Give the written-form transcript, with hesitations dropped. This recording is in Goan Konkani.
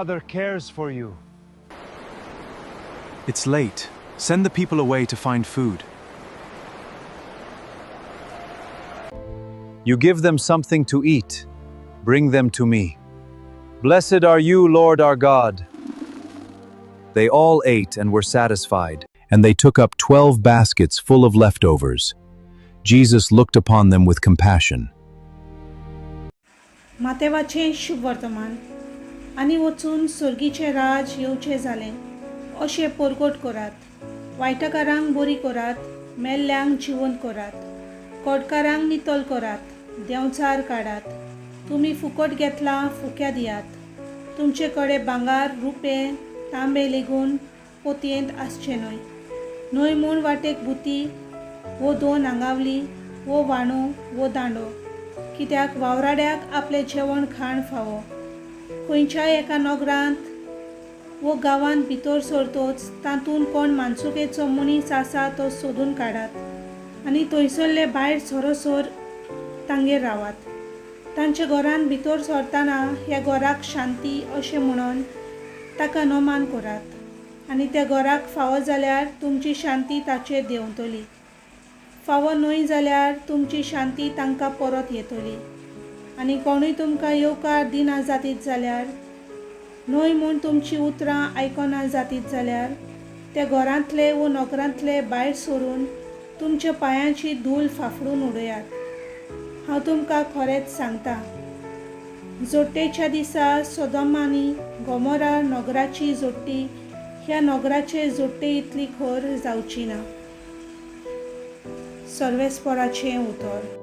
Father cares for you. It's late. Send the people away to find food. You give them something to eat. Bring them to me. Blessed are you, Lord our God. They all ate and were satisfied, and they took up 12 baskets full of leftovers. Jesus looked upon them with compassion. मातेवाचें शुभवर्तमान आनी वचून सर्गीचें राज येवचें जालें अशें परगट करात. वायटकारांक बरी करात, मेल्ल्यांक जिवंत करात, कोटकारांक नितळ करात, देंवचार काडात. तुमी फुकट घेतलां, फुक्या दियात. तुमचे कडेन भांगर, रुपें, तांबें लेगून पोतयेंत आसचें न्हय. न्हय म्हूण वाटेक बुती वो दोन आंगावली वो वाणो वो दांडो, कित्याक वावराड्याक आपलें जेवण खाण फावो. खंयच्याय एका नगरांत वो गांवांत भितर सरतोच तातूंत कोण मानसुकेचो मनीस आसा तो सोदून काडात आनी थंयसरले भायर सरोसर तांगेर रावात. तांच्या घरांत भितर सरतना ह्या घराक शांती अशें म्हणून ताका नमान करात आनी त्या घराक फावो जाल्यार तुमची शांती ताचेर देंवतली, फावो न्हय जाल्यार तुमची शांती तांकां परत येतली. आनी कोणूय तुमकां येवकार दिना जातीत जाल्यार, न्हय म्हूण तुमचीं उतरां आयकना जातीत जाल्यार, त्या घरांतले वो नगरांतले भायर सरून तुमच्या पांयांची धूल फाफडून उडयात. हांव तुमकां खरेंच सांगता, जोडटेच्या दिसा सोदम आनी गोमोरा नगराची जोडटी ह्या नगराचे जोडटे इतली खर जावची ना. सर्वेस्पराचें उतर.